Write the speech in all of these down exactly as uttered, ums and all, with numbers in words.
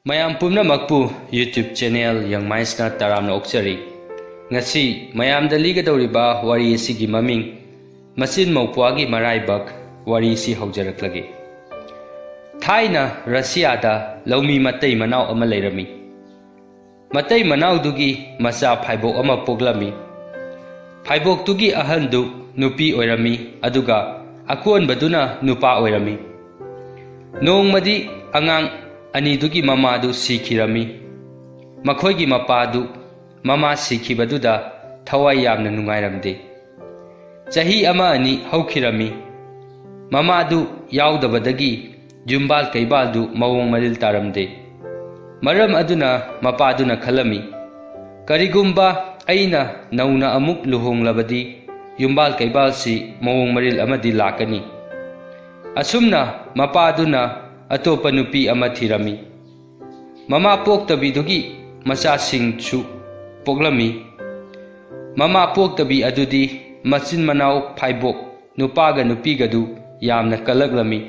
ꯃꯌꯥꯝ ꯄꯨꯝꯅꯃꯛꯄꯨ YouTube channel ꯌꯪꯃꯥꯏꯟꯁꯅ ꯇꯔꯥꯝꯅ ꯑꯣꯛꯆꯔꯤ꯫ ꯉꯁꯤ ꯃꯌꯥꯝꯗ ꯂꯤꯒꯗꯧꯔꯤꯕ ꯋꯥꯔꯤ ꯑꯁꯤꯒꯤ ꯃꯃꯤꯡ ꯃꯆꯤꯟ ꯃꯧꯄ꯭ꯋꯥꯒꯤ ꯃꯔꯥꯏꯕꯛ꯫ ꯋꯥꯔꯤꯁꯤ ꯍꯧꯖꯔꯛꯂꯒꯦ꯫ ꯊꯥꯏꯅ ꯔꯁꯤꯌꯥꯗ ꯂꯧꯃꯤ ꯃꯇꯩ ꯃꯅꯥꯎ ꯑꯃ ꯂꯩꯔꯝꯃꯤ꯫ ꯃꯇꯩ ꯃꯅꯥꯎꯗꯨꯒꯤ ꯃꯆꯥ ꯐꯥꯏꯕꯣꯛ ꯑꯃ ꯄꯣꯛꯂꯝꯃꯤ꯫ ꯐꯥꯏꯕꯣꯛꯇꯨꯒꯤ ꯑꯍꯟꯗꯨ ꯅꯨꯄꯤ ꯑꯣꯏꯔꯝꯃꯤ, ꯑꯗꯨꯒ ꯑꯀꯣꯟꯕꯗꯨꯅ ꯅꯨꯄꯥ ꯑꯣꯏꯔꯝꯃꯤ꯫ ꯅꯣꯡꯃꯗꯤ ꯑꯉꯥꯡ ꯑꯅꯤꯗꯨꯒꯤ ꯃꯃꯥꯗꯨ ꯁꯤꯈꯤꯔꯝꯃꯤ꯫ ꯃꯈꯣꯏꯒꯤ ꯃꯄꯥꯗꯨ ꯃꯃꯥ ꯁꯤꯈꯤꯕꯗꯨꯗ ꯊꯋꯥꯏ ꯌꯥꯝꯅ ꯅꯨꯡꯉꯥꯏꯔꯝꯗꯦ꯫ ꯆꯍꯤ ꯑꯃ ꯑꯅꯤ ꯍꯧꯈꯤꯔꯝꯃꯤ꯫ ꯃꯃꯥꯗꯨ ꯌꯥꯎꯗꯕꯗꯒꯤ ꯌꯨꯝꯕꯥꯜ ꯀꯩꯕꯥꯜꯗꯨ ꯃꯑꯣꯡ ꯃꯔꯤꯜ ꯇꯥꯔꯝꯗꯦ꯫ ꯃꯔꯝ ꯑꯗꯨꯅ ꯃꯄꯥꯗꯨꯅ ꯈꯜꯂꯝꯃꯤ, "ꯀꯔꯤꯒꯨꯝꯕ ꯑꯩꯅ ꯅꯧꯅ ꯑꯃꯨꯛ ꯂꯨꯍꯣꯡꯂꯕꯗꯤ ꯌꯨꯝꯕꯥꯜ ꯀꯩꯕꯥꯜꯁꯤ ꯃꯑꯣꯡ ꯃꯔꯤꯜ ꯑꯃꯗꯤ ꯂꯥꯛꯀꯅꯤ"꯫ ꯑꯁꯨꯝꯅ ꯃꯄꯥꯗꯨꯅ ꯑꯇꯣꯞꯄ ꯅꯨꯄꯤ ꯑꯃ ꯊꯤꯔꯝꯃꯤ꯫ ꯃꯃꯥ ꯄꯣꯛꯇꯕꯤꯗꯨꯒꯤ ꯃꯆꯥꯁꯤꯡꯁꯨ ꯄꯣꯛꯂꯝꯃꯤ꯫ ꯃꯃꯥ ꯄꯣꯛꯇꯕꯤ ꯑꯗꯨꯗꯤ ꯃꯆꯤꯟ ꯃꯅꯥꯎ ꯐꯥꯏꯕꯣꯛ ꯅꯨꯄꯥꯒ ꯅꯨꯄꯤꯒꯗꯨ ꯌꯥꯝꯅ ꯀꯜꯂꯛꯂꯝꯃꯤ꯫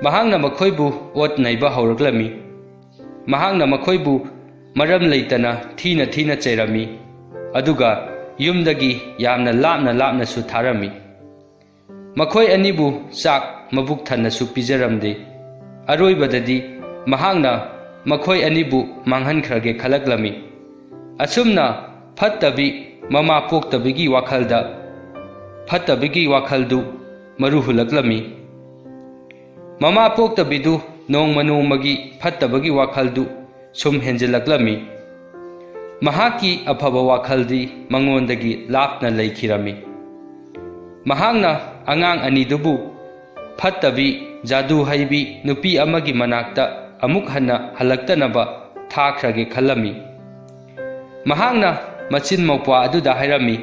ꯃꯍꯥꯛꯅ ꯃꯈꯣꯏꯕꯨ ꯑꯣꯠ ꯅꯩꯕ ꯍꯧꯔꯛꯂꯝꯃꯤ꯫ ꯃꯍꯥꯛꯅ ꯃꯈꯣꯏꯕꯨ ꯃꯔꯝ ꯂꯩꯇꯅ ꯊꯤꯅ ꯊꯤꯅ ꯆꯩꯔꯝꯃꯤ, ꯑꯗꯨꯒ ꯌꯨꯝꯗꯒꯤ ꯌꯥꯝꯅ ꯂꯥꯞꯅ ꯂꯥꯞꯅꯁꯨ ꯊꯥꯔꯝꯃꯤ꯫ ꯃꯈꯣꯏ ꯑꯅꯤꯕꯨ ꯆꯥꯛ ꯃꯕꯨꯛ ꯊꯟꯅꯁꯨ ꯄꯤꯖꯔꯝꯗꯦ꯫ ꯑꯔꯣꯏꯕꯗꯗꯤ ꯃꯍꯥꯛꯅ ꯃꯈꯣꯏ ꯑꯅꯤꯕꯨ ꯃꯥꯡꯍꯟꯈ꯭ꯔꯒꯦ ꯈꯜꯂꯛꯂꯝꯃꯤ꯫ ꯑꯁꯨꯝꯅ ꯐꯠꯇꯕꯤ ꯃꯃꯥ ꯄꯣꯛꯇꯕꯤꯒꯤ ꯋꯥꯈꯜꯗ ꯐꯠꯇꯕꯤꯒꯤ ꯋꯥꯈꯜꯗꯨ ꯃꯔꯨ ꯍꯨꯜꯂꯛꯂꯝꯃꯤ꯫ ꯃꯃꯥ ꯄꯣꯛꯇꯕꯤꯗꯨ ꯅꯣꯡꯃ ꯅꯣꯡꯃꯒꯤ ꯐꯠꯇꯕꯒꯤ ꯋꯥꯈꯜꯗꯨ ꯁꯨꯝ ꯍꯦꯟꯖꯤꯜꯂꯛꯂꯝꯃꯤ꯫ ꯃꯍꯥꯛꯀꯤ ꯑꯐꯕ ꯋꯥꯈꯜꯗꯤ ꯃꯉꯣꯟꯗꯒꯤ ꯂꯥꯞꯅ ꯂꯩꯈꯤꯔꯝꯃꯤ꯫ ꯃꯍꯥꯛꯅ ꯑꯉꯥꯡ ꯑꯅꯤꯗꯨꯕꯨ ꯐꯠꯇꯕꯤ, ꯖꯥꯗꯨ ꯍꯩꯕꯤ ꯅꯨꯄꯤ ꯑꯃꯒꯤ ꯃꯅꯥꯛꯇ ꯑꯃꯨꯛ ꯍꯟꯅ ꯍꯜꯂꯛꯇꯅꯕ ꯊꯥꯈ꯭ꯔꯒꯦ ꯈꯜꯂꯝꯃꯤ꯫ ꯃꯍꯥꯛꯅ ꯃꯆꯤꯟ ꯃꯧꯄ꯭ꯋꯥ ꯑꯗꯨꯗ ꯍꯥꯏꯔꯝꯃꯤ,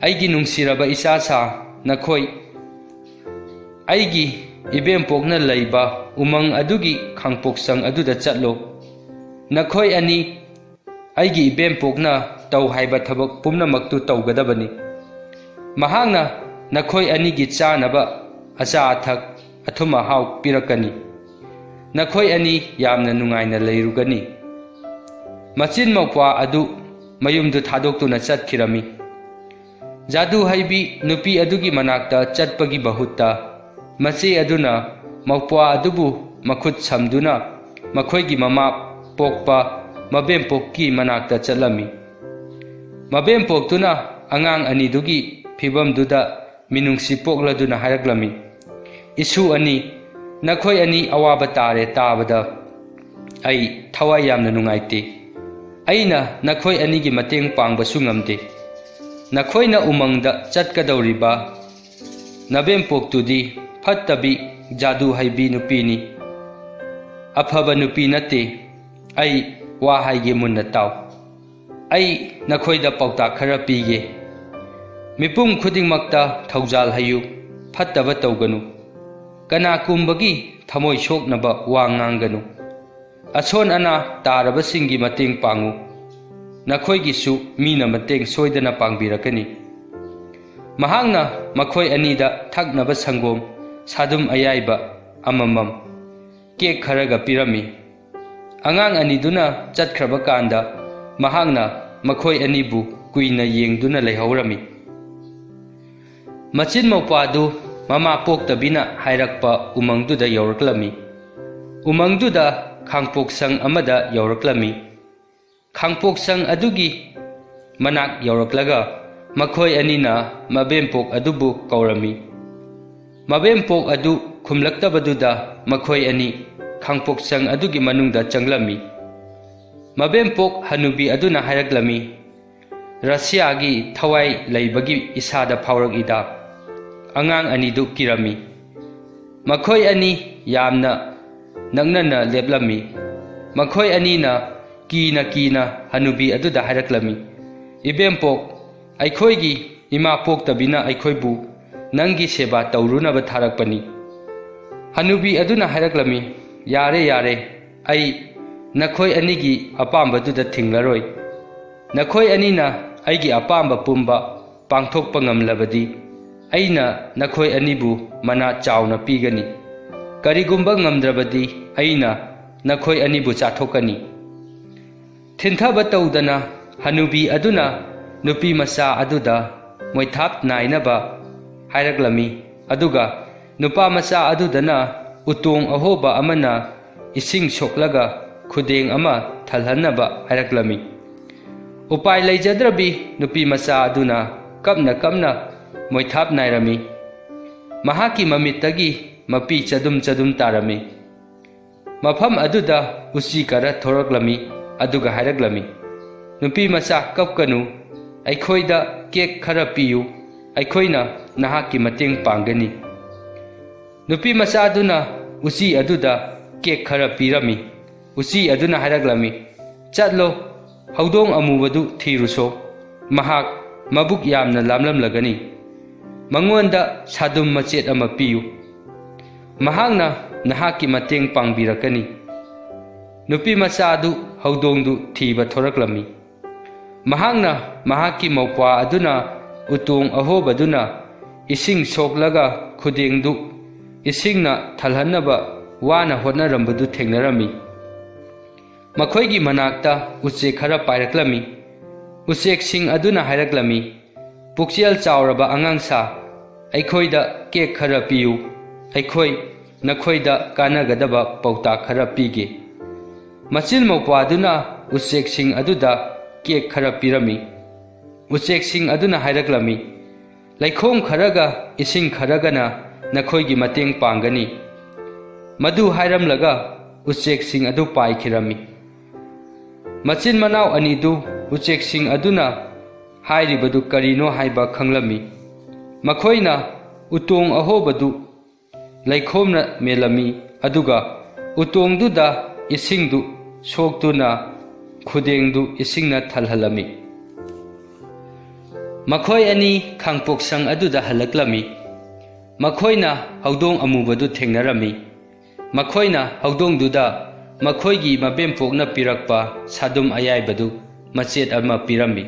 "ꯑꯩꯒꯤ ꯅꯨꯡꯁꯤꯔꯕ ꯏꯆꯥꯁꯥ, ꯅꯈꯣꯏ ꯑꯩꯒꯤ ꯏꯕꯦꯝꯄꯣꯛꯅ ꯂꯩꯕ ꯎꯃꯪ ꯑꯗꯨꯒꯤ ꯈꯥꯡꯄꯣꯛꯁꯪ ꯑꯗꯨꯗ ꯆꯠꯂꯨ꯫ ꯅꯈꯣꯏ ꯑꯅꯤ ꯑꯩꯒꯤ ꯏꯕꯦꯝꯄꯣꯛꯅ ꯇꯧ ꯍꯥꯏꯕ ꯊꯕꯛ ꯄꯨꯝꯅꯃꯛꯇꯨ ꯇꯧꯒꯗꯕꯅꯤ꯫ ꯃꯍꯥꯛꯅ ꯅꯈꯣꯏ ꯑꯅꯤꯒꯤ ꯆꯥꯅꯕ ꯑꯆꯥ ꯑꯊꯛ, ꯑꯊꯨꯝ ꯑꯍꯥꯎ ꯄꯤꯔꯛꯀꯅꯤ꯫ ꯅꯈꯣꯏ ꯑꯅꯤ ꯌꯥꯝꯅ ꯅꯨꯡꯉꯥꯏꯅ ꯂꯩꯔꯨꯒꯅꯤ꯫ ꯃꯆꯤꯟ ꯃꯧꯄ꯭ꯋꯥ ꯑꯗꯨ ꯃꯌꯨꯝꯗꯨ ꯊꯥꯗꯣꯛꯇꯨꯅ ꯆꯠꯈꯤꯔꯝꯃꯤ꯫ ꯖꯥꯗꯨ ꯍꯩꯕꯤ ꯅꯨꯄꯤ ꯑꯗꯨꯒꯤ ꯃꯅꯥꯛꯇ ꯆꯠꯄꯒꯤ ꯃꯍꯨꯠꯇ, ꯃꯆꯦ ꯑꯗꯨꯅ ꯃꯧꯄ꯭ꯋꯥ ꯑꯗꯨꯕꯨ ꯃꯈꯨꯠ ꯁꯝꯗꯨꯅ ꯃꯈꯣꯏꯒꯤ ꯃꯃꯥ ꯄꯣꯛꯄ ꯃꯕꯦꯝꯄꯣꯛꯀꯤ ꯃꯅꯥꯛꯇ ꯆꯠꯂꯝꯃꯤ꯫ ꯃꯕꯦꯝꯄꯣꯛꯇꯨꯅ ꯑꯉꯥꯡ ꯑꯅꯤꯗꯨꯒꯤ ꯐꯤꯕꯝꯗꯨꯗ ꯃꯤꯅꯨꯡꯁꯤ ꯄꯣꯛꯂꯗꯨꯅ ꯍꯥꯏꯔꯛꯂꯝꯃꯤ, "ꯏꯁꯨ ꯑꯅꯤ, ꯅꯈꯣꯏ ꯑꯅꯤ ꯑꯋꯥꯕ ꯇꯥꯔꯦ ꯇꯥꯕꯗ ꯑꯩ ꯊꯋꯥꯏ ꯌꯥꯝꯅ ꯅꯨꯡꯉꯥꯏꯇꯦ꯫ ꯑꯩꯅ ꯅꯈꯣꯏ ꯑꯅꯤꯒꯤ ꯃꯇꯦꯡ ꯄꯥꯡꯕꯁꯨ ꯉꯝꯗꯦ꯫ ꯅꯈꯣꯏꯅ ꯎꯃꯪꯗ ꯆꯠꯀꯗꯧꯔꯤꯕ ꯅꯕꯦꯝꯄꯣꯛꯇꯨꯗꯤ ꯐꯠꯇꯕꯤ ꯖꯥꯗꯨ ꯍꯩꯕꯤ ꯅꯨꯄꯤꯅꯤ꯫ ꯑꯐꯕ ꯅꯨꯄꯤ ꯅꯠꯇꯦ꯫ ꯑꯩ ꯋꯥ ꯍꯥꯏꯒꯦ ꯃꯨꯟꯅ ꯇꯥꯎ꯫ ꯑꯩ ꯅꯈꯣꯏꯗ ꯄꯥꯎꯇꯥꯛ ꯈꯔ ꯄꯤꯒꯦ꯫ ꯃꯤꯄꯨꯝ ꯈꯨꯗꯤꯡꯃꯛꯇ ꯊꯧꯖꯥꯜ ꯍꯩꯌꯨ, ꯐꯠꯇꯕ ꯇꯧꯒꯅꯨ꯫ ꯀꯅꯥꯒꯨꯝꯕꯒꯤ ꯊꯃꯣꯏ ꯁꯣꯛꯅꯕ ꯋꯥ ꯉꯥꯡꯒꯅꯨ꯫ ꯑꯁꯣꯟ ꯑꯅꯥ ꯇꯥꯔꯕꯁꯤꯡꯒꯤ ꯃꯇꯦꯡ ꯄꯥꯡꯉꯨ꯫ ꯅꯈꯣꯏꯒꯤꯁꯨ ꯃꯤꯅ ꯃꯇꯦꯡ ꯁꯣꯏꯗꯅ ꯄꯥꯡꯕꯤꯔꯛꯀꯅꯤ꯫" ꯃꯍꯥꯛꯅ ꯃꯈꯣꯏ ꯑꯅꯤꯗ ꯊꯛꯅꯕ ꯁꯪꯒꯣꯝ, ꯁꯥꯗꯨꯝ ꯑꯌꯥꯏꯕ ꯑꯃꯃꯝ, ꯀꯦꯛ ꯈꯔꯒ ꯄꯤꯔꯝꯃꯤ꯫ ꯑꯉꯥꯡ ꯑꯅꯤꯗꯨꯅ ꯆꯠꯈ꯭ꯔꯕ ꯀꯥꯟꯗ ꯃꯍꯥꯛꯅ ꯃꯈꯣꯏ ꯑꯅꯤꯕꯨ ꯀꯨꯏꯅ ꯌꯦꯡꯗꯨꯅ ꯂꯩꯍꯧꯔꯝꯃꯤ꯫ ꯃꯆꯤꯟ ꯃꯧꯄ꯭ꯋꯥꯗꯨ ꯃꯃꯥ ꯄꯣꯛꯇꯕꯤꯅ ꯍꯥꯏꯔꯛꯄ ꯎꯃꯪꯗꯨꯗ ꯌꯧꯔꯛꯂꯝꯃꯤ꯫ ꯎꯃꯪꯗꯨꯗ ꯈꯥꯡꯄꯣꯛꯁꯪ ꯑꯃꯗ ꯌꯧꯔꯛꯂꯝꯃꯤ꯫ ꯈꯥꯡꯄꯣꯛꯁꯪ ꯑꯗꯨꯒꯤ ꯃꯅꯥꯛ ꯌꯧꯔꯛꯂꯒ ꯃꯈꯣꯏ ꯑꯅꯤꯅ ꯃꯕꯦꯝꯄꯣꯛ ꯑꯗꯨꯕꯨ ꯀꯧꯔꯝꯃꯤ꯫ ꯃꯕꯦꯝꯄꯣꯛ ꯑꯗꯨ ꯈꯨꯝꯂꯛꯇꯕꯗꯨꯗ ꯃꯈꯣꯏ ꯑꯅꯤ ꯈꯥꯡꯄꯣꯛꯁꯪ ꯑꯗꯨꯒꯤ ꯃꯅꯨꯡꯗ ꯆꯪꯂꯝꯃꯤ꯫ ꯃꯕꯦꯝꯄꯣꯛ ꯍꯅꯨꯕꯤ ꯑꯗꯨꯅ ꯍꯥꯏꯔꯛꯂꯝꯃꯤ, "ꯔꯁꯤꯌꯥꯒꯤ ꯊꯋꯥꯏ ꯂꯩꯕꯒꯤ ꯏꯁꯥꯗ ꯐꯥꯎꯔꯛꯏꯗ꯫" ꯑꯉꯥꯡ ꯑꯅꯤꯗꯨ ꯀꯤꯔꯝꯃꯤ꯫ ꯃꯈꯣꯏ ꯑꯅꯤ ꯌꯥꯝꯅ ꯅꯛꯅꯅ ꯂꯦꯞꯂꯝꯃꯤ꯫ ꯃꯈꯣꯏ ꯑꯅꯤꯅ ꯀꯤꯅ ꯀꯤꯅ ꯍꯅꯨꯕꯤ ꯑꯗꯨꯗ ꯍꯥꯏꯔꯛꯂꯝꯃꯤ, "ꯏꯕꯦꯝꯄꯣꯛ, ꯑꯩꯈꯣꯏꯒꯤ ꯏꯃꯥ ꯄꯣꯛꯇꯕꯤꯅ ꯑꯩꯈꯣꯏꯕꯨ ꯅꯪꯒꯤ ꯁꯦꯕꯥ ꯇꯧꯔꯨꯅꯕ ꯊꯥꯔꯛꯄꯅꯤ꯫" ꯍꯅꯨꯕꯤ ꯑꯗꯨꯅ ꯍꯥꯏꯔꯛꯂꯝꯃꯤ, "ꯌꯥꯔꯦ, ꯌꯥꯔꯦ, ꯑꯩ ꯅꯈꯣꯏ ꯑꯅꯤꯒꯤ ꯑꯄꯥꯝꯕꯗꯨꯗ ꯊꯤꯡꯂꯔꯣꯏ꯫ ꯅꯈꯣꯏ ꯑꯅꯤꯅ ꯑꯩꯒꯤ ꯑꯄꯥꯝꯕ ꯄꯨꯝꯕ ꯄꯥꯡꯊꯣꯛꯄ ꯉꯝꯂꯕꯗꯤ ꯑꯩꯅ ꯅꯈꯣꯏ ꯑꯅꯤꯕꯨ ꯃꯅꯥ ꯆꯥꯎꯅ ꯄꯤꯒꯅꯤ꯫" ꯀꯔꯤꯒꯨꯝꯕ ꯉꯝꯗ꯭ꯔꯕꯗꯤ ꯑꯩꯅ ꯅꯈꯣꯏ ꯑꯅꯤꯕꯨ ꯆꯥꯊꯣꯛꯀꯅꯤ꯫ ꯊꯤꯟꯊꯕ ꯇꯧꯗꯅ ꯍꯅꯨꯕꯤ ꯑꯗꯨꯅ ꯅꯨꯄꯤ ꯃꯆꯥ ꯑꯗꯨꯗ ꯃꯣꯏꯊꯥꯞ ꯅꯥꯏꯅꯕ ꯍꯥꯏꯔꯛꯂꯝꯃꯤ꯫ ꯑꯗꯨꯒ ꯅꯨꯄꯥ ꯃꯆꯥ ꯑꯗꯨꯗꯅ ꯎꯇꯣꯡ ꯑꯍꯣꯕ ꯑꯃꯅ ꯏꯁꯤꯡ ꯁꯣꯛꯂꯒ ꯈꯨꯗꯦꯡ ꯑꯃ ꯊꯜꯍꯟꯅꯕ ꯍꯥꯏꯔꯛꯂꯝꯃꯤ꯫ ꯎꯄꯥꯏ ꯂꯩꯖꯗ꯭ꯔꯕꯤ ꯅꯨꯄꯤ ꯃꯆꯥ ꯑꯗꯨꯅ ꯀꯞꯅ ꯀꯞꯅ ꯃꯣꯏꯊꯥꯞ ꯅꯥꯏꯔꯝꯃꯤ꯫ ꯃꯍꯥꯛꯀꯤ ꯃꯃꯤꯠꯇꯒꯤ ꯃꯄꯤ ꯆꯗꯨꯝ ꯆꯗꯨꯝ ꯇꯥꯔꯝꯃꯤ꯫ ꯃꯐꯝ ꯑꯗꯨꯗ ꯎꯆꯤ ꯈꯔ ꯊꯣꯔꯛꯂꯝꯃꯤ, ꯑꯗꯨꯒ ꯍꯥꯏꯔꯛꯂꯝꯃꯤ, "ꯅꯨꯄꯤ ꯃꯆꯥ, ꯀꯞꯀꯅꯨ, ꯑꯩꯈꯣꯏꯗ ꯀꯦꯛ ꯈꯔ ꯄꯤꯌꯨ, ꯑꯩꯈꯣꯏꯅ ꯅꯍꯥꯛꯀꯤ ꯃꯇꯦꯡ ꯄꯥꯡꯒꯅꯤ꯫" ꯅꯨꯄꯤ ꯃꯆꯥꯗꯨꯅ ꯎꯆꯤ ꯑꯗꯨꯗ ꯀꯦꯛ ꯈꯔ ꯄꯤꯔꯝꯃꯤ꯫ ꯎꯆꯤ ꯑꯗꯨꯅ ꯍꯥꯏꯔꯛꯂꯝꯃꯤ, "ꯆꯠꯂꯣ, ꯍꯧꯗꯣꯡ ꯑꯃꯨꯕꯗꯨ ꯊꯤꯔꯨꯁꯣ, ꯃꯍꯥꯛ ꯃꯕꯨꯛ ꯌꯥꯝꯅ ꯂꯥꯝꯂꯝꯂꯒꯅꯤ꯫ ꯃꯉꯣꯟꯗ ꯁꯥꯗꯨꯝ ꯃꯆꯦꯠ ꯑꯃ ꯄꯤꯌꯨ, ꯃꯍꯥꯛꯅ ꯅꯍꯥꯛꯀꯤ ꯃꯇꯦꯡ ꯄꯥꯡꯕꯤꯔꯛꯀꯅꯤ꯫" ꯅꯨꯄꯤ ꯃꯆꯥ ꯑꯗꯨ ꯍꯧꯗꯣꯡꯗꯨ ꯊꯤꯕ ꯊꯣꯔꯛꯂꯝꯃꯤ꯫ ꯃꯍꯥꯛꯅ ꯃꯍꯥꯛꯀꯤ ꯃꯧꯄ꯭ꯋꯥ ꯑꯗꯨꯅ ꯎꯇꯣꯡ ꯑꯍꯣꯕꯗꯨꯅ ꯏꯁꯤꯡ ꯁꯣꯛꯂꯒ ꯈꯨꯗꯦꯡꯗꯨ ꯏꯁꯤꯡꯅ ꯊꯜꯍꯟꯅꯕ ꯋꯥꯅ ꯍꯣꯠꯅꯔꯝꯕꯗꯨ ꯊꯦꯡꯅꯔꯝꯃꯤ꯫ ꯃꯈꯣꯏꯒꯤ ꯃꯅꯥꯛꯇ ꯎꯆꯦꯛ ꯈꯔ ꯄꯥꯏꯔꯛꯂꯝꯃꯤ꯫ ꯎꯆꯦꯛꯁꯤꯡ ꯑꯗꯨꯅ ꯍꯥꯏꯔꯛꯂꯝꯃꯤ, "ꯄꯨꯛꯆꯦꯜ ꯆꯥꯎꯔꯕ ꯑꯉꯥꯡꯁꯥ, ꯑꯩꯈꯣꯏꯗ ꯀꯦꯛ ꯈꯔ ꯄꯤꯌꯨ, ꯑꯩꯈꯣꯏ ꯅꯈꯣꯏꯗ ꯀꯥꯟꯅꯒꯗꯕ ꯄꯥꯎꯇꯥꯛ ꯈꯔ ꯄꯤꯒꯦ꯫" ꯃꯆꯤꯟ ꯃꯧꯄ꯭ꯋꯥꯗꯨꯅ ꯎꯆꯦꯛꯁꯤꯡ ꯑꯗꯨꯗ ꯀꯦꯛ ꯈꯔ ꯄꯤꯔꯝꯃꯤ꯫ ꯎꯆꯦꯛꯁꯤꯡ ꯑꯗꯨꯅ ꯍꯥꯏꯔꯛꯂꯝꯃꯤ, "ꯂꯩꯈꯣꯝ ꯈꯔꯒ ꯏꯁꯤꯡ ꯈꯔꯒꯅ ꯅꯈꯣꯏꯒꯤ ꯃꯇꯦꯡ ꯄꯥꯡꯒꯅꯤ꯫" ꯃꯗꯨ ꯍꯥꯏꯔꯝꯂꯒ ꯎꯆꯦꯛꯁꯤꯡ ꯑꯗꯨ ꯄꯥꯏꯈꯤꯔꯝꯃꯤ꯫ ꯃꯆꯤꯟ ꯃꯅꯥꯎ ꯑꯅꯤꯗꯨ ꯎꯆꯦꯛꯁꯤꯡ ꯑꯗꯨꯅ ꯍꯥꯏꯔꯤꯕꯗꯨ ꯀꯔꯤꯅꯣ ꯍꯥꯏꯕ ꯈꯪꯂꯝꯃꯤ꯫ ꯃꯈꯣꯏꯅ ꯎꯇꯣꯡ ꯑꯍꯣꯕꯗꯨ ꯂꯩꯈꯣꯝꯅ ꯃꯦꯜꯂꯝꯃꯤ, ꯑꯗꯨꯒ ꯎꯇꯣꯡꯗꯨꯗ ꯏꯁꯤꯡꯗꯨ ꯁꯣꯛꯇꯨꯅ ꯈꯨꯗꯦꯡꯗꯨ ꯏꯁꯤꯡꯅ ꯊꯜꯍꯜꯂꯝꯃꯤ꯫ ꯃꯈꯣꯏ ꯑꯅꯤ ꯈꯥꯡꯄꯣꯛꯁꯪ ꯑꯗꯨꯗ ꯍꯜꯂꯛꯂꯝꯃꯤ꯫ ꯃꯈꯣꯏꯅ ꯍꯧꯗꯣꯡ ꯑꯃꯨꯕꯗꯨ ꯊꯦꯡꯅꯔꯝꯃꯤ꯫ ꯃꯈꯣꯏꯅ ꯍꯧꯗꯣꯡꯗꯨꯗ ꯃꯈꯣꯏꯒꯤ ꯃꯕꯦꯝꯄꯣꯛꯅ ꯄꯤꯔꯛꯄ ꯁꯥꯗꯨꯝ ꯑꯌꯥꯏꯕꯗꯨ ꯃꯆꯦꯠ ꯑꯃ ꯄꯤꯔꯝꯃꯤ꯫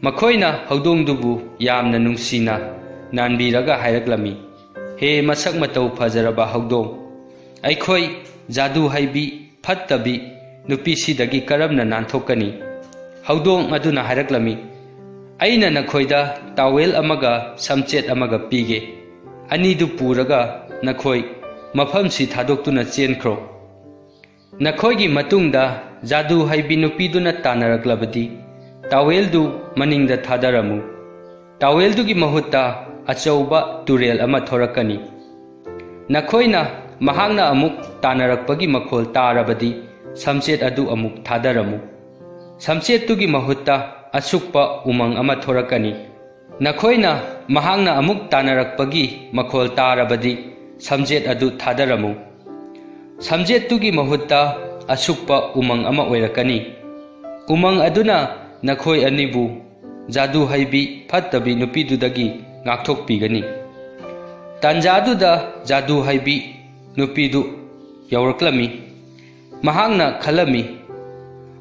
ꯃꯈꯣꯏꯅ ꯍꯧꯗꯣꯡꯗꯨꯕꯨ ꯌꯥꯝꯅ ꯅꯨꯡꯁꯤꯅ ꯅꯥꯟꯕꯤꯔꯒ ꯍꯥꯏꯔꯛꯂꯝꯃꯤ, "ꯍꯦ ꯃꯁꯛ ꯃꯇꯧ ꯐꯖꯔꯕ ꯍꯧꯗꯣꯡ, ꯑꯩꯈꯣꯏ ꯖꯥꯗꯨ ꯍꯩꯕꯤ ꯐꯠꯇꯕꯤ ꯅꯨꯄꯤꯁꯤꯗꯒꯤ ꯀꯔꯝꯅ ꯅꯥꯟꯊꯣꯛꯀꯅꯤ?" ꯍꯧꯗꯣꯡ ꯑꯗꯨꯅ ꯍꯥꯏꯔꯛꯂꯝꯃꯤ, "ꯑꯩꯅ ꯅꯈꯣꯏꯗ ꯇꯥꯋꯦꯜ ꯑꯃꯒ ꯁꯝꯆꯦꯠ ꯑꯃꯒ ꯄꯤꯒꯦ꯫ ꯑꯅꯤꯗꯨ ꯄꯨꯔꯒ ꯅꯈꯣꯏ ꯃꯐꯝꯁꯤ ꯊꯥꯗꯣꯛꯇꯨꯅ ꯆꯦꯟꯈ꯭ꯔꯣ꯫ ꯅꯈꯣꯏꯒꯤ ꯃꯇꯨꯡꯗ ꯖꯥꯗꯨ ꯍꯩꯕꯤ ꯅꯨꯄꯤꯗꯨꯅ ꯇꯥꯟꯅꯔꯛꯂꯕꯗꯤ, ꯇꯥꯋꯦꯜꯗꯨ ꯃꯅꯤꯡꯗ ꯊꯥꯗꯔꯝꯃꯨ꯫ ꯇꯥꯋꯦꯜꯗꯨꯒꯤ ꯃꯍꯨꯠꯇ ꯑꯆꯧꯕ ꯇꯨꯔꯦꯜ ꯑꯃ ꯊꯣꯔꯛꯀꯅꯤ꯫ ꯅꯈꯣꯏꯅ ꯃꯍꯥꯛꯅ ꯑꯃꯨꯛ ꯇꯥꯟꯅꯔꯛꯄꯒꯤ ꯃꯈꯣꯜ ꯇꯥꯔꯕꯗꯤ, ꯁꯝꯆꯦꯠ ꯑꯗꯨ ꯑꯃꯨꯛ ꯊꯥꯗꯔꯝꯃꯨ꯫ ꯁꯝꯆꯦꯠꯇꯨꯒꯤ ꯃꯍꯨꯠꯇ ꯑꯁꯨꯛꯄ ꯎꯃꯪ ꯑꯃ ꯊꯣꯔꯛꯀꯅꯤ꯫ ꯅꯈꯣꯏꯅ ꯃꯍꯥꯛꯅ ꯑꯃꯨꯛ ꯇꯥꯟꯅꯔꯛꯄꯒꯤ ꯃꯈꯣꯜ ꯇꯥꯔꯕꯗꯤ, ꯁꯝꯆꯦꯠ ꯑꯗꯨ ꯊꯥꯗꯔꯝꯃꯨ꯫ ꯁꯝꯆꯦꯠꯇꯨꯒꯤ ꯃꯍꯨꯠꯇ ꯑꯁꯨꯛꯄ ꯎꯃꯪ ꯑꯃ ꯑꯣꯏꯔꯛꯀꯅꯤ꯫ ꯎꯃꯪ ꯑꯗꯨꯅ ꯅꯈꯣꯏ ꯑꯅꯤꯕꯨ ꯖꯥꯗꯨ ꯍꯩꯕꯤ ꯐꯠꯇꯕꯤ ꯅꯨꯄꯤꯗꯨꯗꯒꯤ ꯉꯥꯛꯊꯣꯛꯄꯤꯒꯅꯤ꯫" ꯇꯥꯟꯖꯥꯗꯨꯗ ꯖꯥꯗꯨ ꯍꯩꯕꯤ ꯅꯨꯄꯤꯗꯨ ꯌꯧꯔꯛꯂꯝꯃꯤ꯫ ꯃꯍꯥꯛꯅ ꯈꯜꯂꯝꯃꯤ,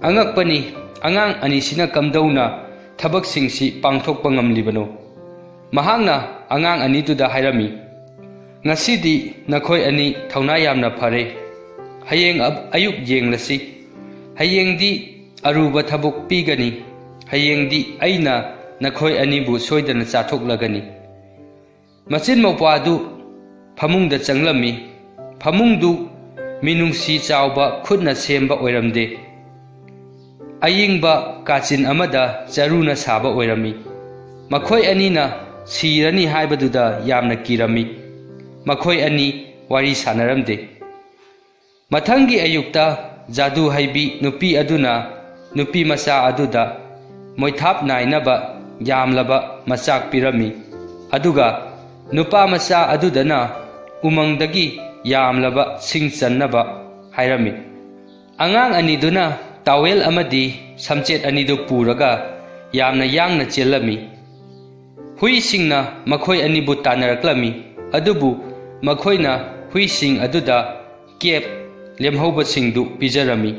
"ꯑꯉꯛꯄꯅꯤ, ꯑꯉꯥꯡ ꯑꯅꯤꯁꯤꯅ ꯀꯝꯗꯧꯅ ꯊꯕꯛꯁꯤꯡꯁꯤ ꯄꯥꯡꯊꯣꯛꯄ ꯉꯝꯂꯤꯕꯅꯣ?" ꯃꯍꯥꯛꯅ ꯑꯉꯥꯡ ꯑꯅꯤꯗꯨꯗ ꯍꯥꯏꯔꯝꯃꯤ, "ꯉꯁꯤꯗꯤ ꯅꯈꯣꯏ ꯑꯅꯤ ꯊꯧꯅꯥ ꯌꯥꯝꯅ ꯐꯔꯦ꯫ ꯍꯌꯦꯡ ꯑ-, ꯑꯌꯨꯛ ꯌꯦꯡꯂꯁꯤ꯫ ꯍꯌꯦꯡꯗꯤ ꯑꯔꯨꯕ ꯊꯕꯛ ꯄꯤꯒꯅꯤ꯫ ꯍꯌꯦꯡꯗꯤ ꯑꯩꯅ ꯅꯈꯣꯏ ꯑꯅꯤꯕꯨ ꯁꯣꯏꯗꯅ ꯆꯥꯊꯣꯛꯂꯒꯅꯤ꯫" ꯃꯆꯤꯟ ꯃꯧꯄ꯭ꯋꯥꯗꯨ ꯐꯃꯨꯡꯗ ꯆꯪꯂꯝꯃꯤ꯫ ꯐꯃꯨꯡꯗꯨ ꯃꯤꯅꯨꯡꯁꯤ ꯆꯥꯎꯕ ꯈꯨꯠꯅ ꯁꯦꯝꯕ ꯑꯣꯏꯔꯝꯗꯦ꯫ ꯑꯌꯤꯡꯕ ꯀꯥꯆꯤꯟ ꯑꯃꯗ ꯆꯔꯨꯅ ꯁꯥꯕ ꯑꯣꯏꯔꯝꯃꯤ꯫ ꯃꯈꯣꯏ ꯑꯅꯤꯅ ꯁꯤꯔꯅꯤ ꯍꯥꯏꯕꯗꯨꯗ ꯌꯥꯝꯅ ꯀꯤꯔꯝꯃꯤ꯫ ꯃꯈꯣꯏ ꯑꯅꯤ ꯋꯥꯔꯤ ꯁꯥꯟꯅꯔꯝꯗꯦ꯫ ꯃꯊꯪꯒꯤ ꯑꯌꯨꯛꯇ ꯖꯥꯗꯨ ꯍꯩꯕꯤ ꯅꯨꯄꯤ ꯑꯗꯨꯅ ꯅꯨꯄꯤ ꯃꯆꯥ ꯑꯗꯨꯗ ꯃꯣꯏꯊꯥꯞ ꯅꯥꯏꯅꯕ ꯌꯥꯝꯂꯕ ꯃꯆꯥꯛ ꯄꯤꯔꯝꯃꯤ꯫ ꯑꯗꯨꯒ ꯅꯨꯄꯥ ꯃꯆꯥ ꯑꯗꯨꯗꯅ ꯎꯃꯪꯗꯒꯤ ꯌꯥꯝꯂꯕ ꯁꯤꯡ ꯆꯟꯅꯕ ꯍꯥꯏꯔꯝꯃꯤ꯫ ꯑꯉꯥꯡ ꯑꯅꯤꯗꯨꯅ ꯇꯥꯋꯦꯜ ꯑꯃꯗꯤ ꯁꯝꯆꯦꯠ ꯑꯅꯤꯗꯨ ꯄꯨꯔꯒ ꯌꯥꯝꯅ ꯌꯥꯡꯅ ꯆꯦꯜꯂꯝꯃꯤ꯫ ꯍꯨꯏꯁꯤꯡꯅ ꯃꯈꯣꯏ ꯑꯅꯤꯕꯨ ꯇꯥꯟꯅꯔꯛꯂꯝꯃꯤ, ꯑꯗꯨꯕꯨ ꯃꯈꯣꯏꯅ ꯍꯨꯏꯁꯤꯡ ꯑꯗꯨꯗ ꯀꯦꯞ ꯂꯦꯝꯍꯧꯕꯁꯤꯡꯗꯨ ꯄꯤꯖꯔꯝꯃꯤ꯫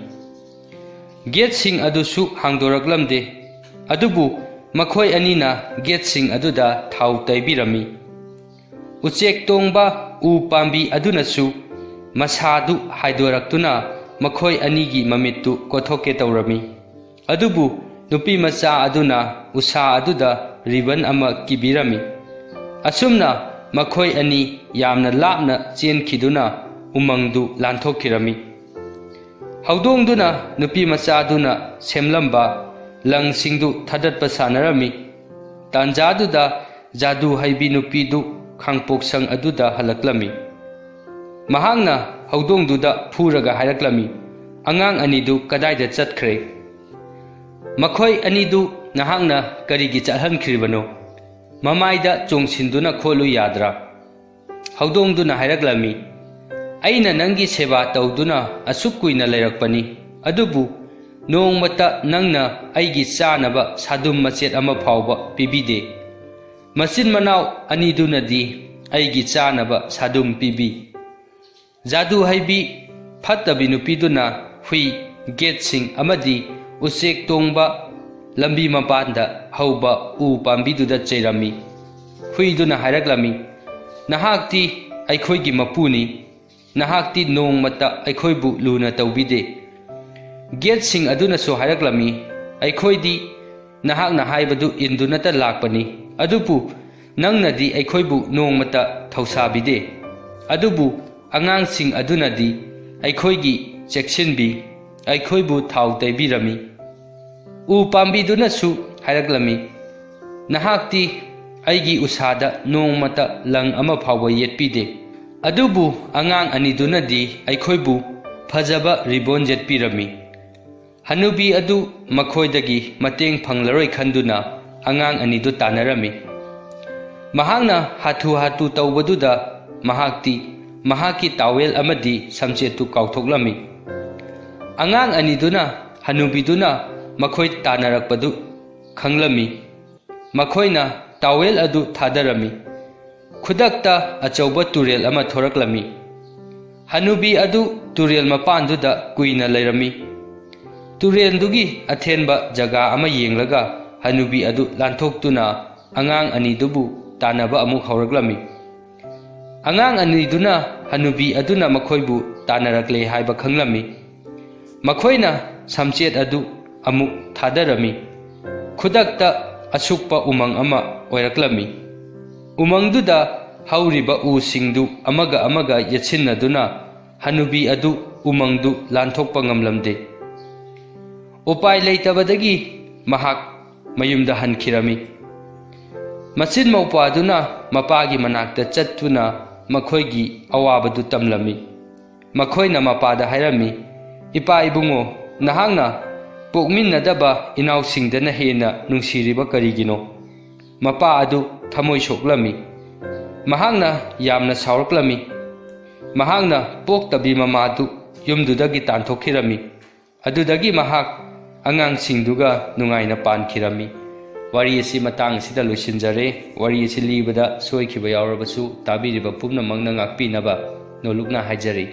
ꯒꯦꯠꯁꯤꯡ ꯑꯗꯨꯁꯨ ꯍꯥꯡꯗꯣꯔꯛꯂꯝꯗꯦ, ꯑꯗꯨꯕꯨ ꯃꯈꯣꯏ ꯑꯅꯤꯅ ꯒꯦꯠꯁꯤꯡ ꯑꯗꯨꯗ ꯊꯥꯎ ꯇꯩꯕꯤꯔꯝꯃꯤ꯫ ꯎꯆꯦꯛ ꯇꯣꯡꯕ ꯎ ꯄꯥꯝꯕꯤ ꯑꯗꯨꯅꯁꯨ ꯃꯁꯥꯗꯨ ꯍꯥꯏꯗꯣꯔꯛꯇꯨꯅ ꯃꯈꯣꯏ ꯑꯅꯤꯒꯤ ꯃꯃꯤꯠꯇꯨ ꯀꯣꯠꯊꯣꯛꯀꯦ ꯇꯧꯔꯝꯃꯤ꯫ ꯑꯗꯨꯕꯨ ꯅꯨꯄꯤ ꯃꯆꯥ ꯑꯗꯨꯅ ꯎꯁꯥ ꯑꯗꯨꯗ ꯔꯤꯕꯟ ꯑꯃ ꯀꯤꯕꯤꯔꯝꯃꯤ꯫ ꯑꯁꯨꯝꯅ ꯃꯈꯣꯏ ꯑꯅꯤ ꯌꯥꯝꯅ ꯂꯥꯞꯅ ꯆꯦꯟꯈꯤꯗꯨꯅ ꯎꯃꯪꯗꯨ ꯂꯥꯟꯊꯣꯛꯈꯤꯔꯝꯃꯤ꯫ ꯍꯧꯗꯣꯡꯗꯨꯅ ꯅꯨꯄꯤ ꯃꯆꯥꯗꯨꯅ ꯁꯦꯝꯂꯝꯕ ꯂꯪꯁꯤꯡꯗꯨ ꯊꯥꯗꯠꯄ ꯁꯥꯟꯅꯔꯝꯃꯤ꯫ ꯇꯥꯟꯖꯥꯗꯨꯗ ꯖꯥꯗꯨ ꯍꯩꯕꯤ ꯅꯨꯄꯤꯗꯨ ꯈꯥꯡꯄꯣꯛꯁꯪ ꯑꯗꯨꯗ ꯍꯜꯂꯛꯂꯝꯃꯤ꯫ ꯃꯍꯥꯛꯅ ꯍꯧꯗꯣꯡꯗꯨꯗ ꯐꯨꯔꯒ ꯍꯥꯏꯔꯛꯂꯝꯃꯤ, "ꯑꯉꯥꯡ ꯑꯅꯤꯗꯨ ꯀꯗꯥꯏꯗ ꯆꯠꯈ꯭ꯔꯦ? ꯃꯈꯣꯏ ꯑꯅꯤꯗꯨ ꯅꯍꯥꯛꯅ ꯀꯔꯤꯒꯤ ꯆꯠꯍꯟꯈ꯭ꯔꯤꯕꯅꯣ? ꯃꯃꯥꯏꯗ ꯆꯣꯡꯁꯤꯟꯗꯨꯅ ꯈꯣꯠꯂꯨ ꯌꯥꯗ꯭ꯔꯥ?" ꯍꯧꯗꯣꯡꯗꯨꯅ ꯍꯥꯏꯔꯛꯂꯝꯃꯤ, "ꯑꯩꯅ ꯅꯪꯒꯤ ꯁꯦꯕꯥ ꯇꯧꯗꯨꯅ ꯑꯁꯨꯛ ꯀꯨꯏꯅ ꯂꯩꯔꯛꯄꯅꯤ, ꯑꯗꯨꯕꯨ ꯅꯣꯡꯃꯇ ꯅꯪꯅ ꯑꯩꯒꯤ ꯆꯥꯅꯕ ꯁꯥꯗꯨꯝ ꯃꯆꯦꯠ ꯑꯃ ꯐꯥꯎꯕ ꯄꯤꯕꯤꯗꯦ꯫ ꯃꯆꯤꯟ ꯃꯅꯥꯎ ꯑꯅꯤꯗꯨꯅꯗꯤ ꯑꯩꯒꯤ ꯆꯥꯅꯕ ꯁꯥꯗꯨꯝ ꯄꯤꯕꯤ꯫" ꯖꯥꯗꯨ ꯍꯩꯕꯤ ꯐꯠꯇꯕꯤ ꯅꯨꯄꯤꯗꯨꯅ ꯍꯨꯏ, ꯒꯦꯠꯁꯤꯡ ꯑꯃꯗꯤ ꯎꯆꯦꯛ ꯇꯣꯡꯕ ꯂꯝꯕꯤ ꯃꯄꯥꯟꯗ ꯍꯧꯕ ꯎ ꯄꯥꯝꯕꯤꯗꯨꯗ ꯆꯩꯔꯝꯃꯤ꯫ ꯍꯨꯏꯗꯨꯅ ꯍꯥꯏꯔꯛꯂꯝꯃꯤ, "ꯅꯍꯥꯛꯇꯤ ꯑꯩꯈꯣꯏꯒꯤ ꯃꯄꯨꯅꯤ, ꯅꯍꯥꯛꯇꯤ ꯅꯣꯡꯃꯇ ꯑꯩꯈꯣꯏꯕꯨ ꯂꯨꯅ ꯇꯧꯕꯤꯗꯦ꯫" ꯒꯦꯠꯁꯤꯡ ꯑꯗꯨꯅꯁꯨ ꯍꯥꯏꯔꯛꯂꯝꯃꯤ, "ꯑꯩꯈꯣꯏꯗꯤ ꯅꯍꯥꯛꯅ ꯍꯥꯏꯕꯗꯨ ꯏꯟꯗꯨꯅꯇ ꯂꯥꯛꯄꯅꯤ, ꯑꯗꯨꯕꯨ ꯅꯪꯅꯗꯤ ꯑꯩꯈꯣꯏꯕꯨ ꯅꯣꯡꯃꯇ ꯊꯧꯁꯥꯕꯤꯗꯦ꯫ ꯑꯗꯨꯕꯨ ꯑꯉꯥꯡꯁꯤꯡ ꯑꯗꯨꯅꯗꯤ ꯑꯩꯈꯣꯏꯒꯤ ꯆꯦꯛꯁꯤꯟꯕꯤ, ꯑꯩꯈꯣꯏꯕꯨ ꯊꯥꯎ ꯇꯩꯕꯤꯔꯝꯃꯤ꯫" ꯎ ꯄꯥꯝꯕꯤꯗꯨꯅꯁꯨ ꯍꯥꯏꯔꯛꯂꯝꯃꯤ, "ꯅꯍꯥꯛꯇꯤ ꯑꯩꯒꯤ ꯎꯁꯥꯗ ꯅꯣꯡꯃꯇ ꯂꯪ ꯑꯃ ꯐꯥꯎꯕ ꯌꯦꯠꯄꯤꯗꯦ, ꯑꯗꯨꯕꯨ ꯑꯉꯥꯡ ꯑꯅꯤꯗꯨꯅꯗꯤ ꯑꯩꯈꯣꯏꯕꯨ ꯐꯖꯕ ꯔꯤꯕꯣꯟ ꯌꯦꯠꯄꯤꯔꯝꯃꯤ꯫" ꯍꯅꯨꯕꯤ ꯑꯗꯨ ꯃꯈꯣꯏꯗꯒꯤ ꯃꯇꯦꯡ ꯐꯪꯂꯔꯣꯏ ꯈꯟꯗꯨꯅ ꯑꯉꯥꯡ ꯑꯅꯤꯗꯨ ꯇꯥꯟꯅꯔꯝꯃꯤ꯫ ꯃꯍꯥꯛꯅ ꯍꯥꯊꯨ ꯍꯥꯊꯨ ꯇꯧꯕꯗꯨꯗ ꯃꯍꯥꯛꯇꯤ ꯃꯍꯥꯛꯀꯤ ꯇꯥꯋꯦꯜ ꯑꯃꯗꯤ ꯁꯝꯆꯦꯠꯇꯨ ꯀꯥꯎꯊꯣꯛꯂꯝꯃꯤ꯫ ꯑꯉꯥꯡ ꯑꯅꯤꯗꯨꯅ ꯍꯅꯨꯕꯤꯗꯨꯅ ꯃꯈꯣꯏ ꯇꯥꯟꯅꯔꯛꯄꯗꯨ ꯈꯪꯂꯝꯃꯤ꯫ ꯃꯈꯣꯏꯅ ꯇꯥꯋꯦꯜ ꯑꯗꯨ ꯊꯥꯗꯔꯝꯃꯤ꯫ ꯈꯨꯗꯛꯇ ꯑꯆꯧꯕ ꯇꯨꯔꯦꯜ ꯑꯃ ꯊꯣꯔꯛꯂꯝꯃꯤ꯫ ꯍꯅꯨꯕꯤ ꯑꯗꯨ ꯇꯨꯔꯦꯜ ꯃꯄꯥꯟꯗꯨꯗ ꯀꯨꯏꯅ ꯂꯩꯔꯝꯃꯤ꯫ ꯇꯨꯔꯦꯜꯗꯨꯒꯤ ꯑꯊꯦꯟꯕ ꯖꯒꯥ ꯑꯃ ꯌꯦꯡꯂꯒ ꯍꯅꯨꯕꯤ ꯑꯗꯨ ꯂꯥꯟꯊꯣꯛꯇꯨꯅ ꯑꯉꯥꯡ ꯑꯅꯤꯗꯨꯕꯨ ꯇꯥꯟꯅꯕ ꯑꯃꯨꯛ ꯍꯧꯔꯛꯂꯝꯃꯤ꯫ ꯑꯉꯥꯡ ꯑꯅꯤꯗꯨꯅ ꯍꯅꯨꯕꯤ ꯑꯗꯨꯅ ꯃꯈꯣꯏꯕꯨ ꯇꯥꯟꯅꯔꯛꯂꯦ ꯍꯥꯏꯕ ꯈꯪꯂꯝꯃꯤ꯫ ꯃꯈꯣꯏꯅ ꯁꯝꯆꯦꯠ ꯑꯗꯨ ꯑꯃꯨꯛ ꯊꯥꯗꯔꯝꯃꯤ꯫ ꯈꯨꯗꯛꯇ ꯑꯁꯨꯛꯄ ꯎꯃꯪ ꯑꯃ ꯑꯣꯏꯔꯛꯂꯝꯃꯤ꯫ ꯎꯃꯪꯗꯨꯗ ꯍꯧꯔꯤꯕ ꯎꯁꯤꯡꯗꯨ ꯑꯃꯒ ꯑꯃꯒ ꯌꯦꯠꯁꯤꯟꯅꯗꯨꯅ ꯍꯅꯨꯕꯤ ꯑꯗꯨ ꯎꯃꯪꯗꯨ ꯂꯥꯟꯊꯣꯛꯄ ꯉꯝꯂꯝꯗꯦ꯫ ꯎꯄꯥꯏ ꯂꯩꯇꯕꯗꯒꯤ ꯃꯍꯥꯛ ꯃꯌꯨꯝꯗ ꯍꯟꯈꯤꯔꯝꯃꯤ꯫ ꯃꯆꯤꯟ ꯃꯧꯄ꯭ꯋꯥꯗꯨꯅ ꯃꯄꯥꯒꯤ ꯃꯅꯥꯛꯇ ꯆꯠꯇꯨꯅ ꯃꯈꯣꯏꯒꯤ ꯑꯋꯥꯕꯗꯨ ꯇꯝꯂꯝꯃꯤ꯫ ꯃꯈꯣꯏꯅ ꯃꯄꯥꯗ ꯍꯥꯏꯔꯝꯃꯤ, "ꯏꯄꯥ ꯏꯕꯨꯡꯉꯣ, ꯅꯍꯥꯛꯅ ꯄꯣꯛꯃꯤꯟꯅꯗꯕ ꯏꯅꯥꯎꯁꯤꯡꯗꯅ ꯍꯦꯟꯅ ꯅꯨꯡꯁꯤꯔꯤꯕ ꯀꯔꯤꯒꯤꯅꯣ?" ꯃꯄꯥ ꯑꯗꯨ ꯊꯃꯣꯏ ꯁꯣꯛꯂꯝꯃꯤ꯫ ꯃꯍꯥꯛꯅ ꯌꯥꯝꯅ ꯁꯥꯎꯔꯛꯂꯝꯃꯤ꯫ ꯃꯍꯥꯛꯅ ꯄꯣꯛꯇꯕꯤ ꯃꯃꯥꯗꯨ ꯌꯨꯝꯗꯨꯗꯒꯤ ꯇꯥꯟꯊꯣꯛꯈꯤꯔꯝꯃꯤ꯫ ꯑꯗꯨꯗꯒꯤ ꯃꯍꯥꯛ ꯑꯉꯥꯡꯁꯤꯡꯗꯨꯒ ꯅꯨꯡꯉꯥꯏꯅ ꯄꯥꯟꯈꯤꯔꯝꯃꯤ꯫ ꯋꯥꯔꯤ ꯑꯁꯤ ꯃꯇꯥꯡ ꯑꯁꯤꯗ ꯂꯣꯏꯁꯤꯟꯖꯔꯦ꯫ ꯋꯥꯔꯤ ꯑꯁꯤ ꯂꯤꯕꯗ ꯁꯣꯏꯈꯤꯕ ꯌꯥꯎꯔꯕꯁꯨ ꯇꯥꯕꯤꯔꯤꯕ ꯄꯨꯝꯅꯃꯛꯅ ꯉꯥꯛꯄꯤꯅꯕ ꯅꯣꯂꯨꯛꯅ ꯍꯥꯏꯖꯔꯤ꯫